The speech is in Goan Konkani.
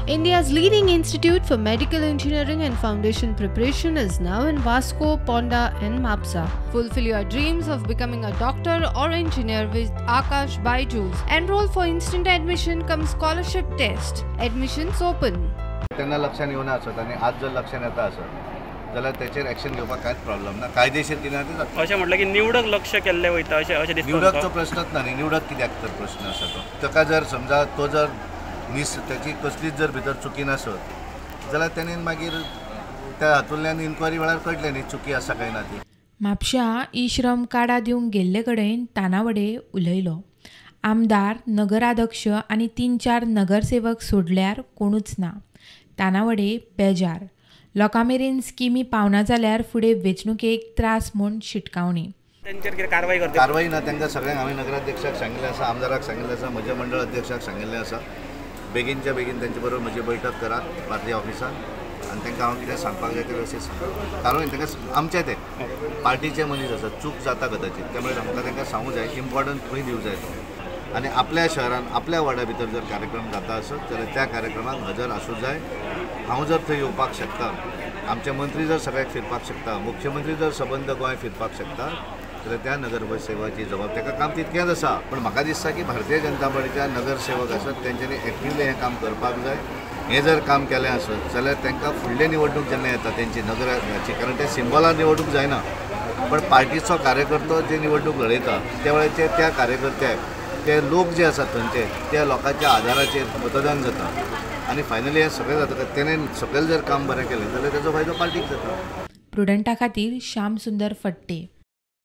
India's leading institute for medical engineering and foundation preparation is now in Vasco, Ponda and Mapsa. Fulfill your dreams of becoming a doctor or engineer with Aakash Byju's. Enroll for instant admission cum scholarship test. Admissions open. तेन्ना लक्षात येवना आसत आनी आज जर लक्षात येता आसत जाल्यार तेचेर एक्शन घेवपाक कांयच प्रॉब्लम ना. कायदेशीर कितें ते जाता. अशें म्हटलें की निवडक लक्ष केल्लें वयता अशें अशें दिसता. निवडकचो प्रश्नच ना न्ही, निवडक कित्याक तर प्रश्न आसा तो. ताका जर समजा तो जर नीस त्याची कसलीच जर भितर चुकी नासत जाल्यार तेणेन मागीर त्या हातूंतल्यान इन्क्वायरी वेळार कळटलें न्ही चुकी आसा काय ना ती. म्हापश्यां ई श्रम कार्डां दिवंक गेल्ले कडेन तानावडे उलयलो. आमदार, नगराध्यक्ष आनी 3-4 नगरसेवक सोडल्यार कोणूच ना. तानावडे बेजार. लोकां मेरेन स्किमी पावना जाल्यार फुडें वेंचणुकेक त्रास म्हूण शिटकावणी. तेंचेर कितें कारवाय करता? कारवाय ना. तांकां सगळ्यांक हांवें नगराध्यक्षाक सांगिल्लें आसा, आमदाराक सांगिल्लें आसा, म्हज्या मंडळ अध्यक्षाक सांगिल्लें आसा, बेगीनच्या बेगीन तांचे बरोबर म्हजी बैठक करात पार्टी ऑफिसान आनी तांकां हांव कितें सांगपाक जाय तें व्यवस्थीत सांगता. कारवाय तांकां आमचे ते पार्टीचे मनीस आसा, चूक जाता कदाचित, त्यामुळे आमकां तांकां सांगूं जाय, इम्पॉर्टंट खंय दिवं जाय तो. आनी आपल्या शहरान आपल्या वार्डा भितर जर कार्यक्रम जाता आसत जाल्यार त्या कार्यक्रमाक हजर आसूं जाय. हांव जर थंय येवपाक शकता, आमचे मंत्री जर सगळ्याक फिरपाक शकता, मुख्यमंत्री जर सबंद गोंय फिरपाक शकता जाल्यार त्या नगरसेवाची जबाबदारी ताका काम तितकेंच आसा. पूण म्हाका दिसता की भारतीय जनता पार्टीच्या नगरसेवक आसत तेंच्यांनी एक्टिवली हें काम करपाक जाय. हें जर काम केलें आसत जाल्यार तांकां फुडले निवडणूक जेन्ना येता तेंची नगराची, कारण ते सिंबॉलान निवडणूक जायना, पण पार्टीचो कार्यकर्तो जे निवडणूक लढयता त्या वेळाचेर त्या कार्यकर्त्याक ते लोक जे आसात थंयचे त्या लोकांच्या आदाराचेर मतदान जाता आनी फायनली हें सगळें जाता. तेणें सकयल जर काम बरें केलें जाल्यार तेजो फायदो पार्टीक जाता. प्रुडंटा खातीर श्याम सुंदर फट्टे.